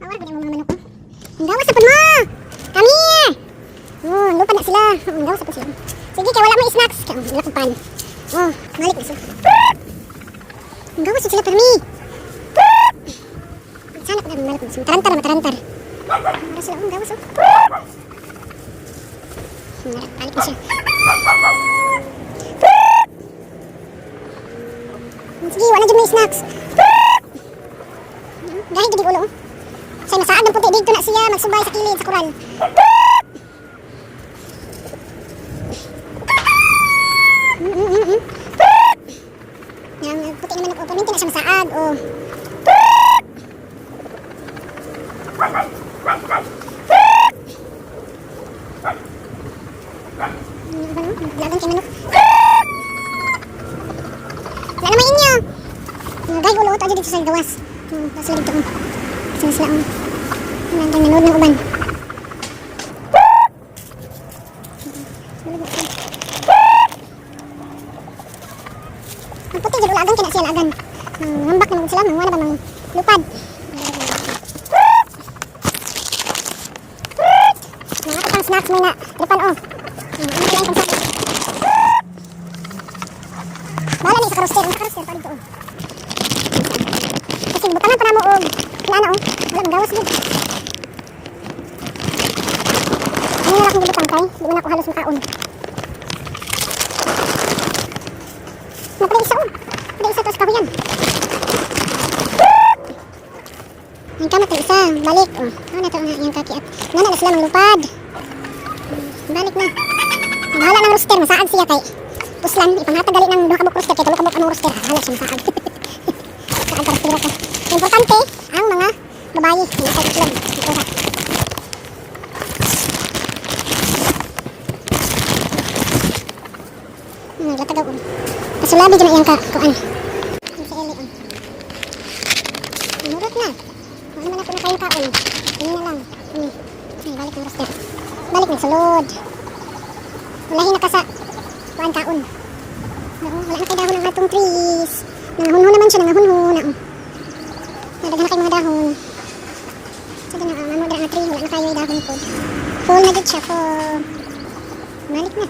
Mawar gud ang mga manok, oh. Ang gawas na pud mo. Come here. Oh, lupad na sila. Oh, ang gawas na pud sila. Sige, kay wala mo snacks. Kay wala kong pan. Oh, malik na sila. Ang gawas na sila permi. Sana ko na malik na sila. Tarantar, matarantar. Wala sila, oh, ang gawas, oh. Balik na siya. Sige, wala dyan may snacks. Gahi gid ulo, oh. Say masaag ng puti dito na siya magsubay sa kilid sa koral. Yang puti naman ako, perminti na siya masaag oh. Ano ba, no? Lagan kay manok. Wala naman inyo. Gahi ulo to dito sa gawas. Sila dito, oh. Sila sila, oh. Nandang nanood ng uban. Ang puti jud ulagan kay na siya lagan. Ngambak naman sila, mangwa na ba mang lupad. Mga pang snacks may na tripan oh. Ano kaya ang pang Bahala ni sa karoster, ang sa karoster pa dito oh. Kasi butangan pa namo og wala na oh. Wala manggawas gud. Ano na akong gibutang kay di man ako halos makaon. Napala isa oh. Napala isa to sa kahuyan. Ang kamot ng isa, balik oh. Ano na to nga iyang kaki at nana na sila manglupad. Balik na. Bahala ng rooster, masaag siya kay puslan, ipanghatag gali ng duha ka buok rooster kay tulo ka buok among rooster. Bahala siya masaag. Saag ka rooster ka. Importante ang mga babayi, mga sa itlog. Ikuha. Naglatagaw oh. Pasulabi dyan ang iyang ka, kuan. Ang sa eli oh. Murot na. Wala naman ako na kayong kaon. Ini na lang. Ini. Ay, balik ng rooster. Balik ng sulod. Ulahin na ka sa kuan kaon. Oo, wala na kay dahon ang atong trees. Nangahunho naman siya, nangahunho na. Oh. Nadaghan na kay mga dahon. Sige na, mamo dira nga tree, wala na kayo dahon po. Full na gid siya, full. Balik na.